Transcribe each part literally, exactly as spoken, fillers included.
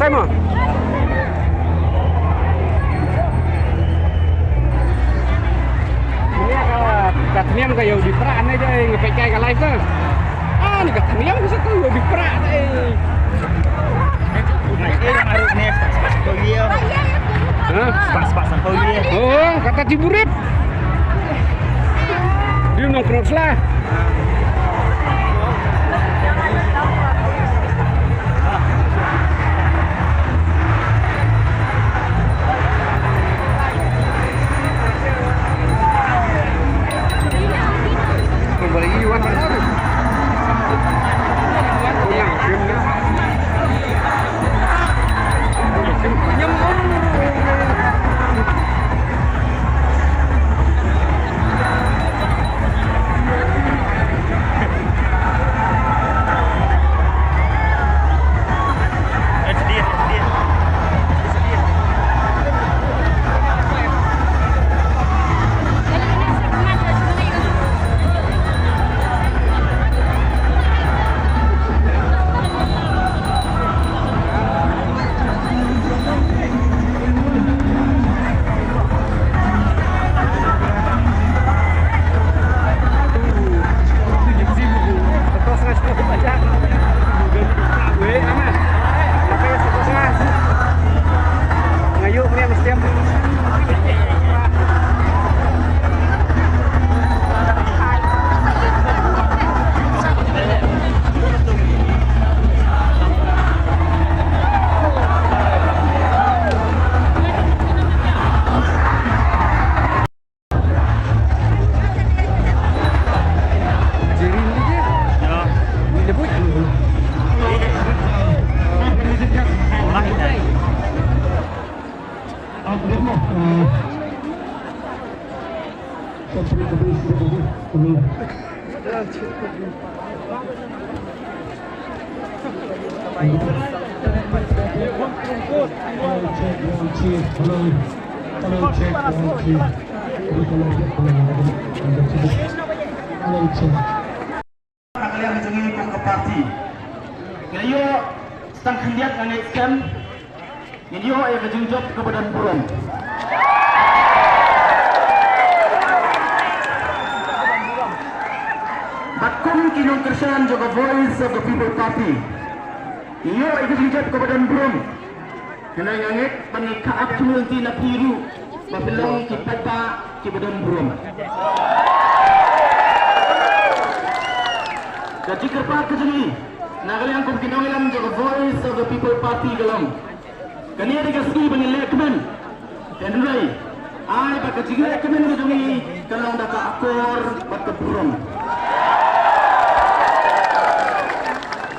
Ka, ka thniam ka ïoh bi prah ne, jai nga peit kai ka live ka. Ah, ni ka thniam ka sa ka ïoh bi prah ne. Ha? Pas, pas, pas, pas. Oh, kata ti burit. Dia nongkrong sla. Hello, check, one, two. Hello. Hello, check, one, two. Hello, check. Na ka liang jong ngi kum ka party. Nga ïoh tang khyndiat nga ngeit skhem. Ngin ïoh ïa ka jingjop kaba don burom. Bad kum ki nongkyrshan jong ka Voice of the People Party, ngin ïoh ïa ka jingjop kaba don burom. Hynrei nga ngeit ba ngi ka ap ki lynti na phi ruh ba phi long ki paidbah kiba don burom. Ka jingkyrpad ka jong ngi na ka liang kum ki nongïalam jong ka Voice of the People Party ka long, kane dei ka sngi ba ngin leh kmen. Hynrei ai ba ka jingleh kmen ka jong ngi kan long da ka akor bad ka burom.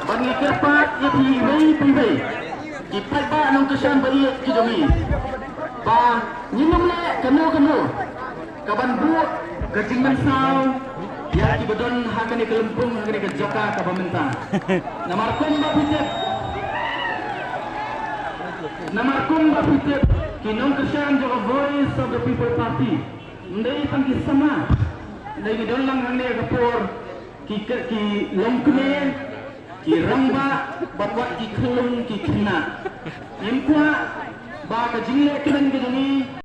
Bad ngi kyrpad ïa phi iwei pa iwei, ki paidbah nongkyrshan ba ïeit ki jong ngi, ba ngin ym leh kano kano kaban buh ka jingmynsaw ïa kiba don ha kane ka lympung, ha kane ka jaka kaba mynta. Namar kumba phi tip, namar kumba phi tip, ki nongkyrshan jong ka Voice of the People Party ym dei tang ki samla, ym dei, ki don lang hangne ha ka por ki, ki, ki longkmie, ki rangbah bad wat ki khyllung ki khynnah. Ngim kwah ba ka jingleh kmen ka jong ngi